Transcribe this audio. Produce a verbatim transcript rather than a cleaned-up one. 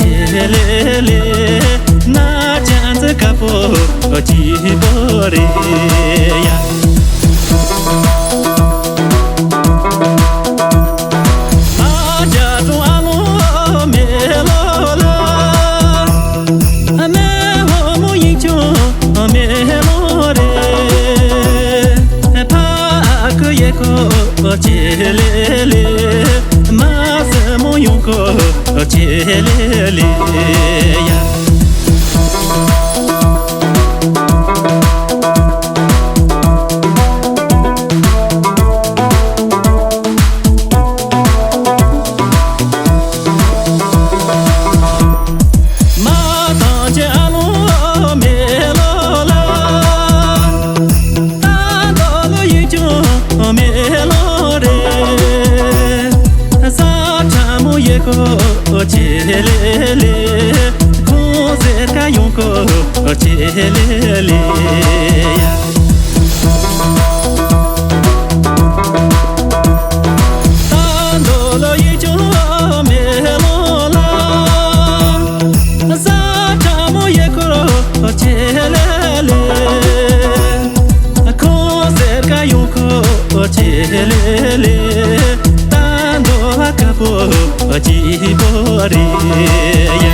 ལེ་ལེ། ན་ཅན་ཙི་ཀ་པོ་སྐྱིད་པོ་རེད་ཡ། ཨ་ཅག་ཀྲུང་ཨ་ལོ་མེ་ལོ་ལ། ཨ་མེ་ཧོ་མོ་ཡིན་ཆུང་མེ་ལོ་རེད། ཕ་ཨ་ཁུ་ཡེ་ཁོ་ཅེ་ལེ་ལེ། མ་སེ་མོ་ཡོང་ཁོ་ཅེ་ལེ་ལེ་ཡ། མ་དང་ཅི་ཨ་ལོ་མེ་ལོ་ལ། ད་འདོ་ལོ་ཡིན་ཆུང་མེ་ལོ་རེད། ས་ཁྲ་མོ་ཡེ་ཁོ་ཅེ་ལེ་ལེ། ཁོང་ཟེར་ཁ་ཡོང་ཁོ་ཅེ་ལེ་ལེ་ཡ། ད་འདོ་ལོ་ཡིན་ཆུང་མེ་ལོ་ལ། ས་ཁྲ་མོ་ཡེ་ཁོ་ཅེ་ལེ་ལེ། ཁོང་ཟེར་ཁ་ཡོང་ཁོ་ཅེ་ལེ་ལེ། ད་འདོ་ལ་ཀ་པོ་སྐྱིད་པོ་རེད་ཡ།